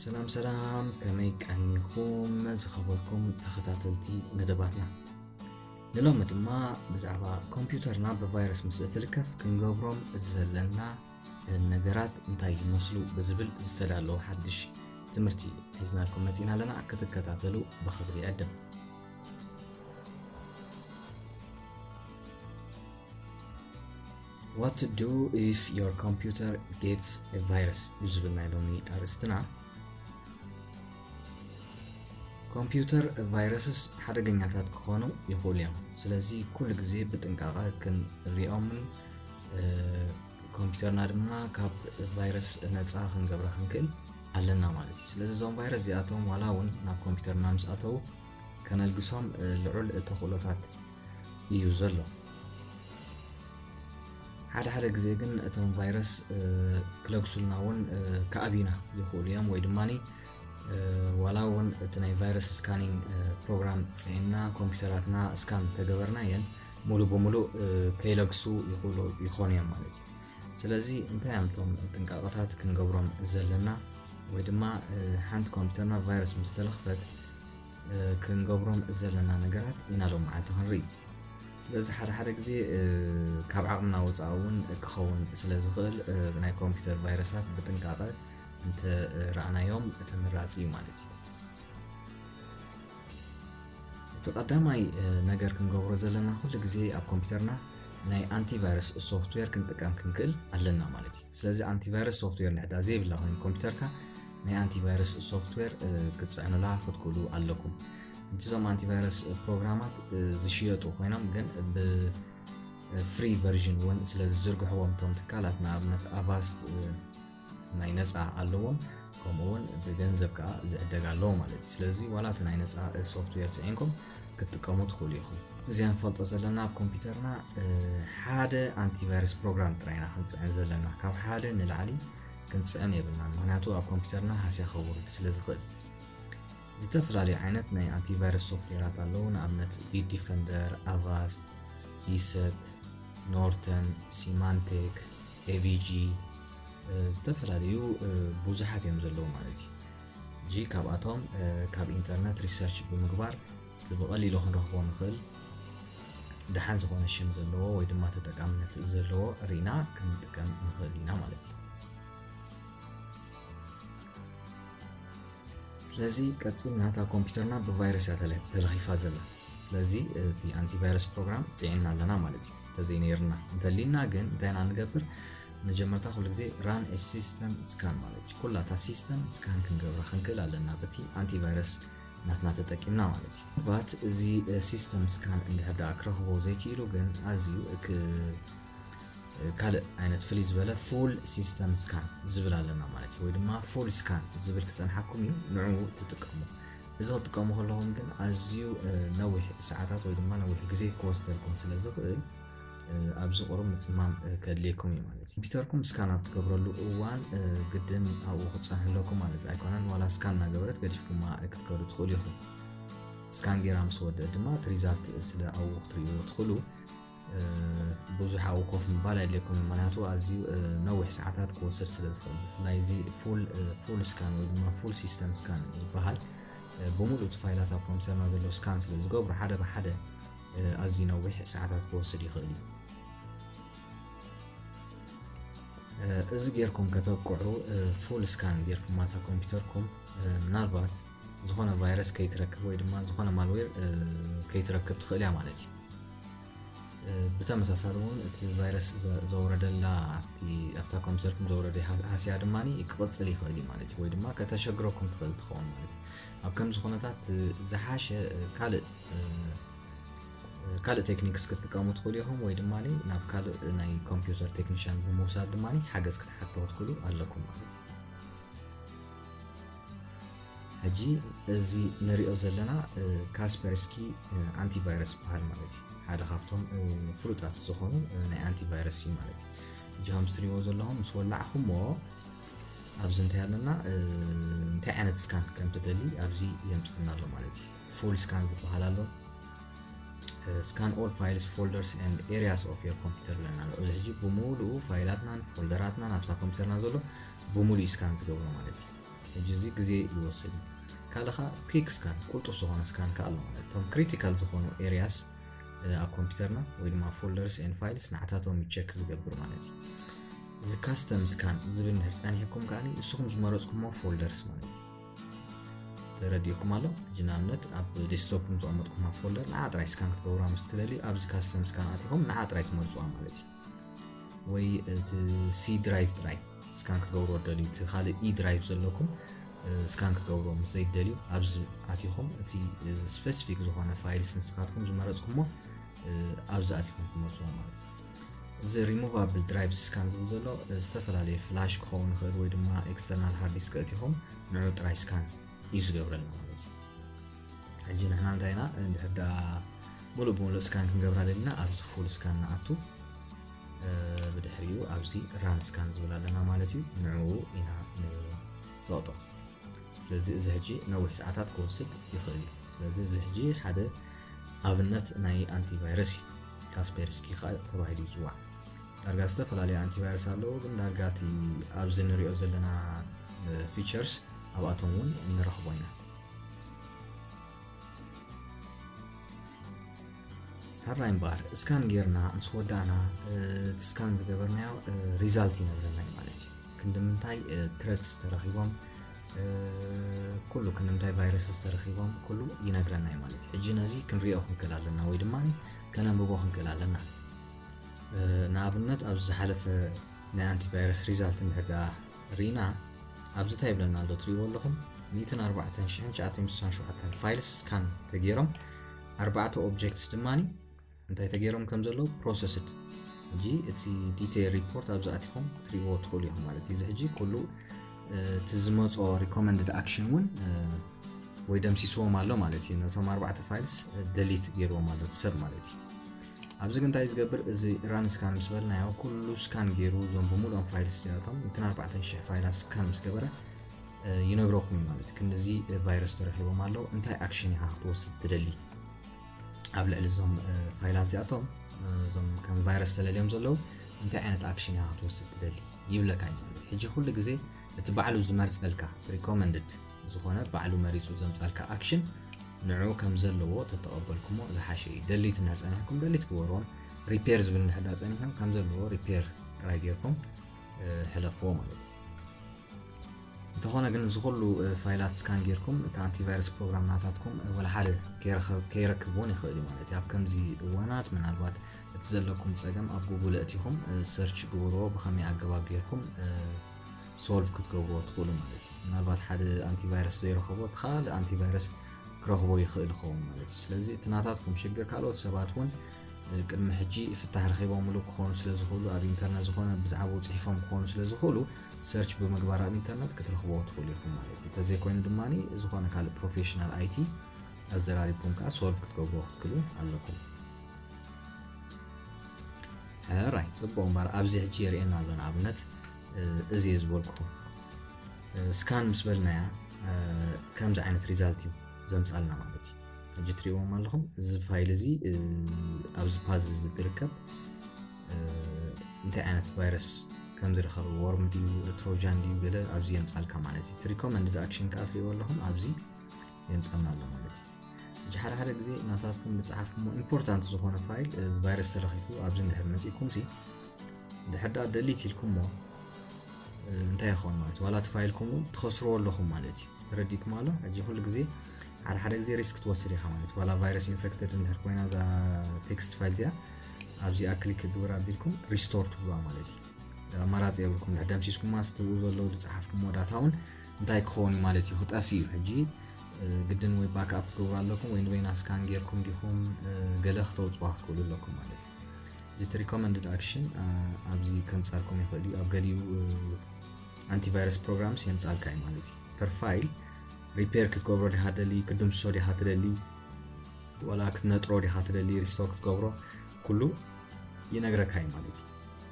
ሰላም ሰላም፣ ከመይ ቀኒኹም ዝኸበርኩም ተኸታተልቲ መደባትና? ንሎሚ ድማ ብዛዕባ ኮምፒውተርና ብቫይረስ ምስ እትልከፍ ክንገብሮም ዘለና ነገራት እንታይ ይመስሉ ብዝብል ዝተዳለወ ሓድሽ ትምህርቲ ሒዝናልኩም መጺና ኣለና። ክትከታተሉ ብኽብሪ ይዕድም። What to do if your computer gets a virus እዩ ዝብል ናይ ሎሚ ኣርእስትና። ኮምፒውተር ቫይረስስ ሓደገኛታት ክኾኑ ይኽእሉ እዮም። ስለዚ ኩሉ ግዜ ብጥንቃቐ ክንሪኦምን ኮምፒውተርና ድማ ካብ ቫይረስ ነፃ ክንገብራ ክንክእል ኣለና ማለት እዩ። ስለዚ እዞም ቫይረስ እዚኣቶም ዋላ እውን ናብ ኮምፒውተርና ምስ ኣተዉ ከነልግሶም ልዑል ተኽእሎታት እዩ ዘሎ። ሓደ ሓደ ግዜ ግን እቶም ቫይረስ ክለግሱልና እውን ክኣብዩና ይኽእሉ እዮም፣ ወይ ድማ ዋላ እውን እቲ ናይ ቫይረስ ስካኒንግ ፕሮግራም ፅዒንና ኮምፒውተራትና ስካን ተገበርናየን ሙሉ ብሙሉ ከይለግሱ ይኽእሉ ይኾኑ እዮም ማለት እዩ። ስለዚ እንታይ እዮም እቶም ጥንቃቐታት ክንገብሮም ዘለና፣ ወይ ድማ ሓንቲ ኮምፒውተርና ቫይረስ ምስ ተለኽፈት ክንገብሮም ዘለና ነገራት ኢና ሎም መዓልቲ ክንርኢ። ስለዚ ሓደ ሓደ ግዜ ካብ ዓቕምና ወፃኢ እውን ክኸውን ስለ ዝኽእል ናይ ኮምፒውተር ቫይረሳት ብጥንቃቐ እንተ ረኣናዮም ተመራፂ እዩ ማለት እዩ። እቲ ቀዳማይ ነገር ክንገብሮ ዘለና ኩሉ ግዜ ኣብ ኮምፒውተርና ናይ ኣንቲቫይረስ ሶፍትዌር ክንጥቀም ክንክእል ኣለና ማለት እዩ። ስለዚ ኣንቲቫይረስ ሶፍትዌር ንሕዳ ዘይብላ ኮይኑ ኮምፒውተርካ ናይ ኣንቲቫይረስ ሶፍትዌር ክትፅዕኑላ ክትክእሉ ኣለኩም። እዞም ኣንቲቫይረስ ፕሮግራማት ዝሽየጡ ኮይኖም ግን ብፍሪ ቨርዥን እውን ስለ ዝዝርግሕዎም እቶም ትካላት፣ ንኣብነት ኣቫስት ናይ ነፃ ኣለዎም፣ ከምኡ እውን ብገንዘብ ከዓ ዝዕደግ ኣለዎ ማለት እዩ። ስለዚ ዋላ እቲ ናይ ነፃ ሶፍትዌር ፅዒንኩም ክትጥቀሙ ትኽእሉ ኢኹም። እዚ ንፈልጦ ዘለና ኣብ ኮምፒውተርና ሓደ ኣንቲቫይረስ ፕሮግራም ጥራይና ክንፅዕን ዘለና፣ ካብ ሓደ ንላዕሊ ክንፅዕን የብልናን፣ ምክንያቱ ኣብ ኮምፒውተርና ሃስያ ከውርድ ስለ ዝኽእል። ዝተፈላለዩ ዓይነት ናይ ኣንቲቫይረስ ሶፍትዌራት ኣለዉ። ንኣብነት ቢትዲፈንደር፣ ኣቫስት፣ ሪሰት፣ ኖርተን፣ ሲማንቴክ፣ ኤቪጂ፣ ዝተፈላለዩ ብዙሓት እዮም ዘለዉ ማለት እዩ። ሕጂ ካብኣቶም ካብ ኢንተርነት ሪሰርች ብምግባር እቲ ብቐሊሉ ክንረኽቦ ንኽእል ደሓን ዝኾነ ሽም ዘለዎ ወይ ድማ ተጠቃምነት ዘለዎ ርኢና ክንጥቀም ንኽእል ኢና ማለት እዩ። ስለዚ ቀፂልና እታ ኮምፒውተርና ብቫይረስ እያ ተለ- ተለኺፋ ዘላ። ስለዚ እቲ ኣንቲቫይረስ ፕሮግራም ፅዒንና ኣለና ማለት እዩ። እንተዘይነይርና እንተሊና ግን እንታይ ኢና ንገብር? መጀመርታ ኩሉ ግዜ ራን ሲስተም ስካን ማለት እዩ። ኩላ እታ ሲስተም ስካን ክንገብራ ክንክእል ኣለና በቲ ኣንቲቫይረስ ናትና ተጠቂምና ማለት እዩ። ባት እዚ ሲስተም ስካን እንድሕር ደኣ ክረኽቦ ዘይክኢሉ ግን ኣዝዩ ክ- ካልእ ዓይነት ፍልይ ዝበለ ፉል ሲስተም ስካን ዝብል ኣለና ማለት እዩ፣ ወይ ድማ ፉል ስካን ዝብል ክፀንሓኩም እዩ፣ ንዕኡ ትጥቀሙ። እዚ ክትጥቀሙ ከለኹም ግን ኣዝዩ ነዊሕ ሰዓታት ወይ ድማ ነዊሕ ግዜ ክወስደልኩም ስለ ዝኽእል ኣብዚ ቁሩብ ምፅማም ከድልየኩም እዩ ማለት እዩ። ኮምፒውተርኩም ስካን ኣብ ትገብረሉ እዋን ግድን ኣብኡ ክፀንሕለኩም ማለት ኣይኮነን። ዋላ ስካን እናገበረት ገዲፍኩማ ክትከዱ ትኽእሉ ኢኹም። ስካን ጌራ ምስ ወደእ ድማ እቲ ሪዛልት ስለ ኣብኡ ክትርእይዎ ትኽእሉ ብዙሕ ኣብኡ ኮፍ ምባል ኣድልየኩም እዩ፣ ምክንያቱ ኣዝዩ ነዊሕ ሰዓታት ክወስድ ስለ ዝኽእል። ብፍላይ እዚ ፉል ስካን ወይ ድማ ፉል ሲስተም ስካን ዝበሃል ብሙሉእ እቲ ፋይላት ኣብ ኮምፒውተርና ዘሎ ስካን ስለ ዝገብሩ ሓደ ብሓደ ኣዝዩ ነዊሕ ሰዓታት ክወስድ ይኽእል እዩ። እዚ ጌርኩም ከተብቅዑ ፉል ስካን ጌርኩም ማታ ኮምፒውተርኩም ምናልባት ዝኾነ ቫይረስ ከይትረክብ ወይ ድማ ዝኾነ ማልዌር ከይትረክብ ትኽእል እያ ማለት እዩ። ብተመሳሳሊ እውን እቲ ቫይረስ ዘውረደላ ኣብታ ኮምፒውተርኩም ዘውረደ ሃስያ ድማ ክቕፅል ይኽእል እዩ ማለት እዩ፣ ወይ ድማ ከተሸግረኩም ትኽእል ትኸውን ማለት እዩ። ኣብ ከምዚ ኩነታት ዝሓሸ ካልእ ካልእ ቴክኒክስ ክትጥቀሙ ትኽእሉ ኢኹም፣ ወይ ድማ ናብ ካልእ ናይ ኮምፒውተር ቴክኒሽያን ብምውሳድ ድማ ሓገዝ ክትሓቱ ክትክእሉ ኣለኩም ማለት እዩ። ሕጂ እዚ ንሪኦ ዘለና ካስፐርስኪ ኣንቲቫይረስ ዝበሃል ማለት እዩ። ሓደ ካብቶም ፍሉጣት ዝኾኑ ናይ ኣንቲቫይረስ እዩ ማለት እዩ። ሕጂ ከምዚ ትሪእዎ ዘለኹም ምስ ወላዕኹሞ ኣብዚ እንታይ ኣለና፣ እንታይ ዓይነት ስካን ከም ትደሊ ኣብዚ የምፅእና ኣሎ ማለት እዩ። ፉል ስካን ዝበሃል ኣሎ። Scan all files, folders and areas of your computer ኣለና ኣሎ። እዚ ሕጂ ብምሉኡ ፋይላትናን ፎልደራትናን ኣብታ ኮምፒውተርና ዘሎ ብምሉኡ ስካን ዝገብሮ ማለት እዩ። ሕጂ እዚ ግዜ ይወስድ እዩ። ካልእ ከዓ quick scan፣ ቁልጡፍ ዝኾነ scan ከዓ ኣሎ ማለት። እቶም critical ዝኾኑ areas ኣብ ኮምፒውተርና ወይ ድማ folders and files ንዓታቶም check ዝገብር ማለት እዩ። እዚ custom scan ዝብል እንድሕር ጸኒሕኩም ከዓ ንስኹም ዝመረጽኩሞ folders ማለት እዩ። ተረዲእኩም ኣሎ። ሕጂ ንኣብነት ኣብ ዴስክቶፕ ዝቐመጥኩማ ፎልደር ንዓ ጥራይ ስካን ክትገብሩዋ ምስ ትደልዩ ኣብዚ custom scan ኣቲኹም ንዓ ጥራይ ትመርጽዋ ማለት እዩ። ወይ እቲ C drive ጥራይ ስካን ክትገብርዎ ትደልዩ፣ እቲ ካልእ E drive ዘለኩም ስካን ክትገብርዎ ምስ ዘይትደልዩ ኣብዚ ኣቲኹም እቲ specific ዝኾነ ፋይልስ ንስኻትኩም ዝመረጽኩሞ ኣብዚ ኣቲኹም ትመርጽዎ ማለት እዩ። እዚ removable drive scan ዝብል ዘሎ ዝተፈላለየ ፍላሽ ክኸውን ይኽእል ወይ ድማ external hard disk ኣቲኹም ንዑ ጥራይ ስካን እዩ ዝገብረልና ማለት እዩ። ሕጂ ንሕና እንታይ ኢና እንድሕር ደኣ ሙሉእ ብሙሉእ ስካን ክንገብራ ደሊና ኣብዚ full scan ንኣቱ። ብድሕሪኡ ኣብዚ run scan ዝብል ኣለና ማለት እዩ። ንዕኡ ኢና ንዘቕጦ። ስለዚ እዚ ሕጂ ነዊሕ ሰዓታት ክወስድ ይኽእል እዩ። ስለዚ እዚ ሕጂ ሓደ ኣብነት ናይ ኣንቲቫይረስ እዩ። ካስፔርስኪ ከዓ ተባሂሉ ይፅዋዕ። ዳርጋ ዝተፈላለዩ ኣንቲቫይረስ ኣለዉ፣ ግን ዳርጋ እቲ ኣብዚ ንሪኦ ዘለና features ኣብኣቶም እውን ንረኽቦ ኢና። ሕራይ እምበኣር ስካን ጌርና ምስ ወዳእና እቲ ስካን ዝገበርናዮ result ይነግረና እዩ ማለት እዩ። ክንዲ ምንታይ threats ተረኺቦም፣ ኩሉ ክንዲ ምንታይ viruses ተረኺቦም ኩሉ ይነግረና እዩ ማለት እዩ። ሕጂ ነዚ ክንሪኦ ክንክእል ኣለና ወይ ድማ ከነንብቦ ክንክእል ኣለና። ንኣብነት ኣብዚ ዝሓለፈ ናይ ኣንቲቫይረስ result እንድሕር ደኣ ርኢና ኣብዚ እንታይ ይብለና ኣሎ ትሪእዎ ኣለኹም? ሚእትን ኣርባዕተን ሽሕን ትሽዓተ ሚእትን ስሳን ሸውዓተን ፋይልስ ስካን ተገይሮም ኣርባዕተ ኦብጀክትስ ድማ እንታይ ተገይሮም ከም ዘለዉ processed። ሕጂ እቲ detail report ኣብዚ ኣቲኹም ክትሪእዎ ትኽእሉ ኢኹም ማለት እዩ። እዚ ሕጂ ኩሉ እቲ ዝመጾ recommended action እውን ወይ ደምሲስዎም ኣሎ ማለት እዩ። ነዞም ኣርባዕተ ፋይልስ delete ገይርዎም ኣሎ እቲ ሰብ ማለት እዩ። ኣብዚ ግን እንታይ ዝገብር? እዚ run scan ምስ በልናዮ ኩሉ ስካን ገይሩ እዞም ብምሉኦም ፋይልስ እዚኣቶም ሚእትን ኣርባዕተን ሽሕ ፋይላት ስካን ምስ ገበረ ይነግረኩም እዩ ማለት እዩ። ክንድዚ ቫይረስ ተረኺቦም ኣለዉ፣ እንታይ ኣክሽን ኢኻ ክትወስድ ትደሊ? ኣብ ልዕሊ እዞም ፋይላት እዚኣቶም እዞም ከም ቫይረስ ተለልዮም ዘለዉ እንታይ ዓይነት ኣክሽን ኢኻ ክትወስድ ትደሊ ይብለካ እዩ ማለት እዩ። ሕጂ ኩሉ ግዜ እቲ ባዕሉ ዝመርጸልካ recommended ዝኾነ ባዕሉ መሪጹ ዘምጻልካ ኣክሽን ንዑ ከም ዘለዎ ተተቐበልኩሞ ዝሓሸ እዩ። ደሊት እንድሕር ጸኒሕኩም ደሊት ግበርዎም። ሪፔር ዝብል እንድሕር ጸኒሕኩም ከም ዘለዎ ሪፔር ጥራይ ጌርኩም ሕለፍዎ ማለት እዩ። እንተኾነ ግን እዚ ኩሉ ፋይላት ስካን ጌርኩም እቲ ኣንቲቫይረስ ፕሮግራም ናታትኩም ወላ ሓደ ከይረክብ እውን ይኽእል እዩ ማለት እዩ። ኣብ ከምዚ እዋናት ምናልባት እቲ ዘለኩም ጸገም ኣብ ጉጉል እቲኹም ሰርች ግብርዎ ብኸመይ ኣገባብ ጌርኩም ሶልቭ ክትገብርዎ ትኽእሉ ማለት እዩ። ምናልባት ሓደ ኣንቲቫይረስ ዘይረኸቦ እቲ ካልእ ኣንቲቫይረስ ክረኽቦ ይኽእል ይኸውን ማለት እዩ። ስለዚ እቲ ናታትኩም ሽግር ካልኦት ሰባት እውን ቅድሚ ሕጂ ፍታሕ ረኺቦምሉ ክኾኑ ስለ ዝኽእሉ ኣብ ኢንተርነት ዝኾነ ብዛዕባኡ ጽሒፎም ክኾኑ ስለ ዝኽእሉ ሰርች ብምግባር ኣብ ኢንተርነት ክትረኽብዎ ትኽእሉ ኢኹም ማለት እዩ። እንተዘይኮይኑ ድማ ዝኾነ ካልእ ፕሮፌሽናል ኣይቲ ኣዘራሪብኩም ከዓ ሶልቭ ክትገብርዎ ክትክእሉ ኣለኩም። ሕራይ ጽቡቕ እምበር ኣብዚ ሕጂ የርእየና ኣሎ ንኣብነት እዚ እየ ዝበልኩኹም ስካን ምስ በልናያ ከምዚ ዓይነት ሪዛልት እዩ ዘምጻልና ማለት እዩ። ሕጂ ትሪእዎም ኣለኹም እዚ ፋይል እዚ ኣብዚ ፓዝ እዚ ዝርከብ እንታይ ዓይነት ቫይረስ ከም ዝረኸበ ወርም ድዩ ትሮጃን ድዩ ገለ ኣብዚ የምጻልካ ማለት እዩ። እቲ ሪኮመንድድ ኣክሽን ከዓ ትሪእዎ ኣለኹም ኣብዚ የምጻልና ኣሎ ማለት እዩ። ሕጂ ሓደ ሓደ ግዜ ናታትኩም ዝጸሓፍኩሞ ኢምፖርታንት ዝኾነ ፋይል ቫይረስ ተለኺፉ ኣብዚ እንድሕር መጺእኩም ሲ ድሕር ደኣ ደሊት ኢልኩሞ እንታይ ይኸውን ማለት ዋላ እቲ ፋይልኩም እውን ትኸስርዎ ኣለኹም ማለት እዩ። ተረዲእኩም ኣሎ። ሕጂ ኩሉ ግዜ ሓደ ሓደ ግዜ ሪስክ ትወስድ ኢኻ ማለት ዋላ ቫይረስ ኢንፌክትድ እንድሕር ኮይና እዛ ቴክስት ፋይል እዚኣ ኣብዚኣ ክሊክ ግብር ኣቢልኩም ሪስቶር ትብሉዋ ማለት እዩ። ኣማራፂ የብልኩም። ድሕር ደምሲስኩማ ስትብኡ ዘለዉ ዝፀሓፍኩሞ ዳታ እውን እንታይ ክኸውን እዩ ማለት እዩ ክጠፍእ እዩ። ሕጂ ግድን ወይ ባክኣፕ ክትገብሩ ኣለኩም ወይ ንበይና ስካን ጌርኩም ዲኹም ገለ ክተውፅዋ ክትክእሉ ኣለኩም ማለት እዩ። እቲ ሪኮመንድድ ኣክሽን ኣብዚ ከምፃልኩም ይኽእል እዩ። ኣብ ገሊኡ ኣንቲቫይረስ ፕሮግራምስ የምፃልካ እዩ ማለት እዩ። ፐር ፋይል ሪፔር ክትገብሮ ዲኻ ትደሊ፣ ክትድምስሶ ዲኻ ትደሊ፣ ዋላ ክትነጥሮ ዲኻ ትደሊ፣ ሪስቶር ክትገብሮ ኩሉ ይነግረካ እዩ ማለት እዩ።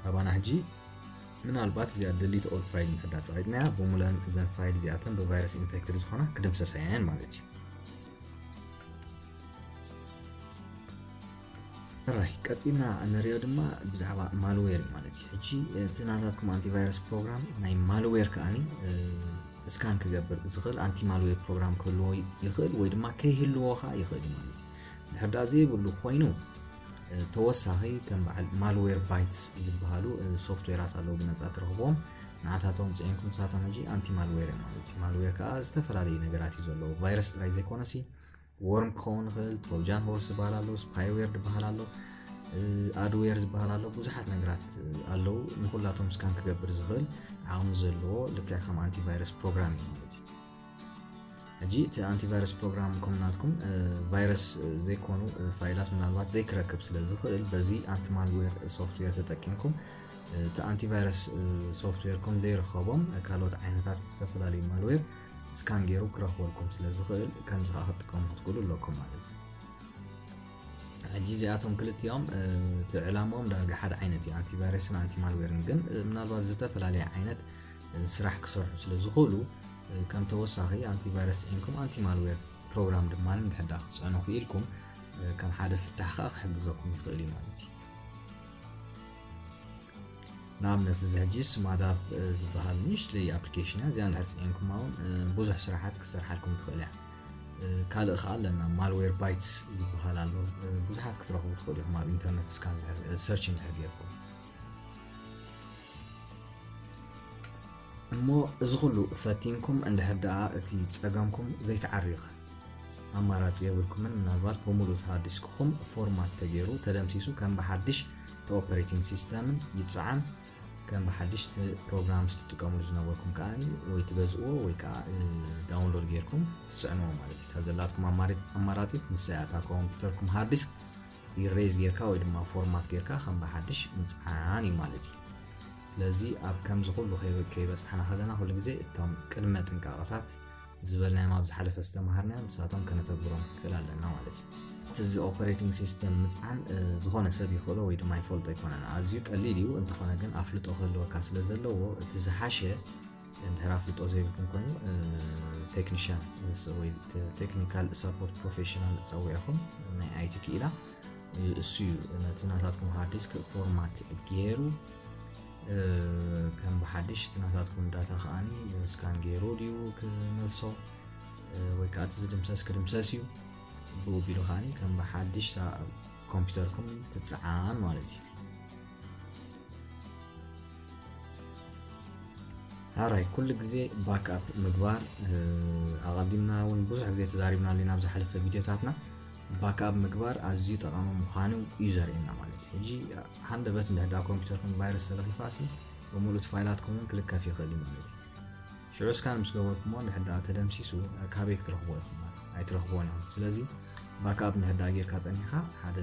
ኣባና ሕጂ ምናልባት እዚኣ ደሊት ኦል ፋይል እንድሕር ጸቒጥናያ ብሙለን እዘን ፋይል እዚኣተን ብቫይረስ ኢንፌክትድ ዝኾና ክድምሰሳ እየን ማለት እዩ። ራይ ቀፂልና እንሪኦ ድማ ብዛዕባ ማልዌር እዩ ማለት እዩ። ሕጂ እቲ ናታትኩም ኣንቲቫይረስ ፕሮግራም ናይ ማልዌር ከዓኒ ስካን ክገብር ዝኽእል ኣንቲ ማልዌር ፕሮግራም ክህልዎ ይኽእል ወይ ድማ ከይህልዎ ከዓ ይኽእል ማለት እዩ። ድሕር ዳ ዘይብሉ ኮይኑ ተወሳኺ ከም በዓል ማልዌር ባይትስ ዝበሃሉ ሶፍትዌራት ኣለዉ ብነፃ ትረኽቦም። ንዓታቶም ፅዒንኩም ንሳቶም ሕጂ ኣንቲ ማልዌር እዮም ማለት እዩ። ማልዌር ከዓ ዝተፈላለዩ ነገራት እዩ ዘለዎ። ቫይረስ ጥራይ ዘይኮነሲ ወርም ክኸውን ይኽእል፣ ትሮጃን ሆርስ ዝበሃል ኣሎ፣ ስፓይዌር ዝበሃል ኣሎ፣ ኣድዌር ዝበሃል ኣሎ። ብዙሓት ነገራት ኣለዉ። ንኩላቶም ስካን ክገብር ዝኽእል ዓቕሚ ዘለዎ ልክዕ ከም ኣንቲቫይረስ ፕሮግራም እዩ ማለት እዩ። ሕጂ እቲ ኣንቲቫይረስ ፕሮግራም ኮምናትኩም ቫይረስ ዘይኮኑ ፋይላት ምናልባት ዘይክረክብ ስለ ዝኽእል በዚ ኣንቲ ማልዌር ሶፍትዌር ተጠቂምኩም እቲ ኣንቲቫይረስ ሶፍትዌርኩም ዘይረኸቦም ካልኦት ዓይነታት ዝተፈላለዩ ማልዌር ስካን ገይሩ ክረኽበልኩም ስለ ዝኽእል ከምዚ ከዓ ክትጥቀሙ ክትክእሉ ኣለኩም ማለት እዩ። ሕጂ እዚኣቶም ክልቲኦም እቲ ዕላማኦም ዳርጋ ሓደ ዓይነት እዩ፣ ኣንቲቫይረስን ኣንቲማልዌርን። ግን ምናልባት ዝተፈላለየ ዓይነት ስራሕ ክሰርሑ ስለ ዝኽእሉ ከም ተወሳኺ ኣንቲቫይረስ ፂዒንኩም ኣንቲማልዌር ፕሮግራም ድማ እንድሕዳ ክትፅዕኑ ክኢልኩም ከም ሓደ ፍታሕ ከዓ ክሕግዘኩም ይኽእል እዩ ማለት እዩ። ንኣብነት እዚ ሕጂ ስማዳፕ ዝበሃል ንእሽተይ ኣፕሊኬሽን እያ። እዚኣ እንድሕር ፅዒንኩም እውን ብዙሕ ስራሓት ክሰርሓልኩም ትኽእል እያ። ካልእ ከዓ ኣለና ማልዌር ባይትስ ዝበሃል ኣሎ። ብዙሓት ክትረኽቡ ትኽእሉ ኢኹም ኣብ ኢንተርነት ስካን ሰርች እንድሕር ገይርኩም። እሞ እዚ ኩሉ ፈቲንኩም እንድሕር ደኣ እቲ ፀገምኩም ዘይትዓርዩ ከ ኣማራፂ የብልኩምን። ምናልባት ብምሉእ እቲ ሃርድ ዲስክኹም ፎርማት ተገይሩ ተደምሲሱ ከም ብሓድሽ እቲ ኦፐሬቲንግ ሲስተምን ይፀዓን ከም ብሓድሽ እቲ ፕሮግራምስ ትጥቀምሉ ዝነበርኩም ከዓ ወይ ትገዝእዎ ወይ ከዓ ዳውንሎድ ጌርኩም ትፅዕንዎ ማለት እዩ። እታ ዘላትኩም ኣማራፂት ንሳ እያ። እታ ኮምፒውተርኩም ሃርድ ዲስክ ኢሬዝ ጌርካ ወይ ድማ ፎርማት ጌርካ ከም ብሓድሽ ምፅዓን እዩ ማለት እዩ። ስለዚ ኣብ ከምዚ ኩሉ ከይበ- ከይበፅሓና ከለና ኩሉ ግዜ እቶም ቅድመ ጥንቃቐታት ዝበልናዮም ኣብ ዝሓለፈ ዝተምሃርናዮም ንሳቶም ከነተግብሮም ክንክእል ኣለና ማለት እዩ። እቲ እዚ ኦፐሬቲንግ ሲስተም ምፅዓን ዝኾነ ሰብ ይኽእሎ ወይ ድማ ይፈልጦ ኣይኮነን። ኣዝዩ ቀሊል እዩ። እንተኾነ ግን ኣፍልጦ ክህልወካ ስለ ዘለዎ እቲ ዝሓሸ እንድሕር ኣፍልጦ ዘይብልኩም ኮይኑ ቴክኒሽያን ወይ ቴክኒካል ሰፖርት ፕሮፌሽናል ፀዊዕኹም ናይ ኣይቲ ክኢላ እሱ እዩ ነቲ ናታትኩም ሃርድ ዲስክ ፎርማት ገይሩ ከም ብሓድሽ እቲ ናታትኩም ዳታ ከዓኒ ስካን ገይሩ ድዩ ክመልሶ ወይ ከዓ እቲ ዝድምሰስ ክድምሰስ እዩ። ብኡ ቢሉ ከዓኒ ከም ብሓድሽ ኮምፒውተርኩም ትፀዓን ማለት እዩ። ኣራይ ኩሉ ግዜ ባክኣፕ ምግባር ኣቐዲምና እውን ብዙሕ ግዜ ተዛሪብናሉ ኢና ኣብ ዝሓለፈ ቪዲዮታትና። ባክኣፕ ምግባር ኣዝዩ ጠቓሚ ምዃኑ እዩ ዘርእየና ማለት እዩ። ሕጂ ሃንደበት እንድሕዳ ኮምፒውተርኩም ቫይረስ ተለኺፋ ሲ ብምሉእ ፋይላትኩም እውን ክልከፍ ይኽእል እዩ ማለት እዩ። ሽዑ እስካን ምስ ገበርኩሞ እንድሕዳ ተደምሲሱ ካበይ ክትረኽቦ ኢኹም ማለት ኣይትረኽቦን ኢኹም። ስለዚ ባክኣፕ እንድሕዳ ጌርካ ጸኒሕካ ሓደ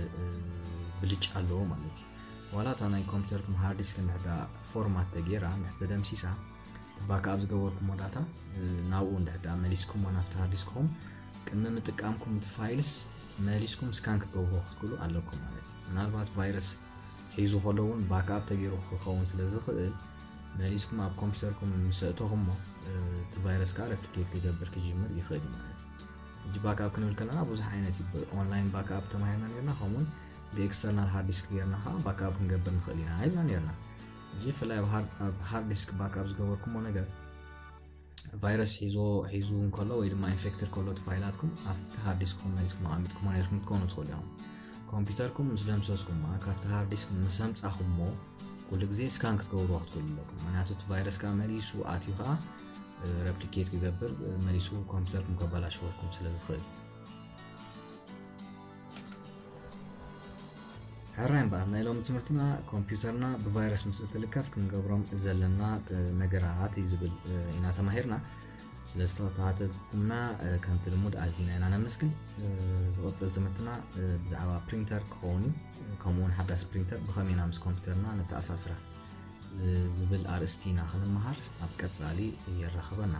ብልጫ ኣለዎ ማለት እዩ። ዋላ እታ ናይ ኮምፒውተርኩም ሃርድ ዲስክ እንድሕዳ ፎርማት ተጌራ እንድሕር ተደምሲሳ እቲ ባክኣፕ ዝገበርኩሞ ዳታ ናብኡ እንድሕዳ መሊስኩሞ ናብቲ ሃርድ ዲስክኹም ቅድሚ ምጥቃምኩም እቲ ፋይልስ መሊስኩም ስካን ክትገብርዎ ክትክእሉ ኣለኩም ማለት እዩ። ምናልባት ቫይረስ ሒዙ ከሎ እውን ባክኣፕ ተገይሩ ክኸውን ስለ ዝኽእል መሊስኩም ኣብ ኮምፒውተርኩም ምስ ኣእተኹሞ እቲ ቫይረስ ከዓ ረፕሊኬት ክገብር ክጅምር ይኽእል እዩ ማለት እዩ። ሕጂ ባክኣፕ ክንብል ከለና ብዙሕ ዓይነት እዩ። ብኦንላይን ባክኣፕ ተማሂርና ነርና፣ ከምኡውን ብኤክስተርናል ሃርድ ዲስክ ጌርና ከዓ ባክኣፕ ክንገብር ንኽእል ኢና ኢልና ነርና። ሕጂ ብፍላይ ኣብ ሃርድ ዲስክ ባክኣፕ ዝገበርኩሞ ነገር ቫይረስ ሒዞ ሒዙ እንከሎ ወይ ድማ ኢንፌክትድ ከሎ እቲ ፋይላትኩም ኣብቲ ሃርድ ዲስክኩም መሊስኩም ኣቐሚጥኩሞ ነርኩም ክትኮኑ ትኽእሉ ኢኹም። ኮምፒውተርኩም ምስ ደምሰስኩማ ካብቲ ሃርድ ዲስክ ምስ ኣምጻኹሞ ኩሉ ግዜ ስካን ክትገብርዎ ክትክእሉ ኣለኩም። ምክንያቱ እቲ ቫይረስ ከዓ መሊሱ ኣትዩ ከዓ ረፕሊኬት ክገብር መሊሱ ኮምፒውተርኩም ከበላሽወኩም ስለ ዝኽእል። ሕራይ እምበኣር ናይ ሎሚ ትምህርትና ኮምፒውተርና ብቫይረስ ምስ እትልከፍ ክንገብሮም ዘለና ነገራት እዩ ዝብል ኢና ተማሂርና። ስለ ዝተኸታተልኩምና ከምቲ ልሙድ ኣዚና ኢና ነመስግን። ዝቕፅል ትምህርትና ብዛዕባ ፕሪንተር ክኸውን እዩ። ከምኡውን ሓዳስ ፕሪንተር ብኸመይ ኢና ምስ ኮምፒውተርና ነተኣሳስራ ዝብል ኣርእስቲ ኢና ክንመሃር ኣብ ቀፃሊ የራኽበና።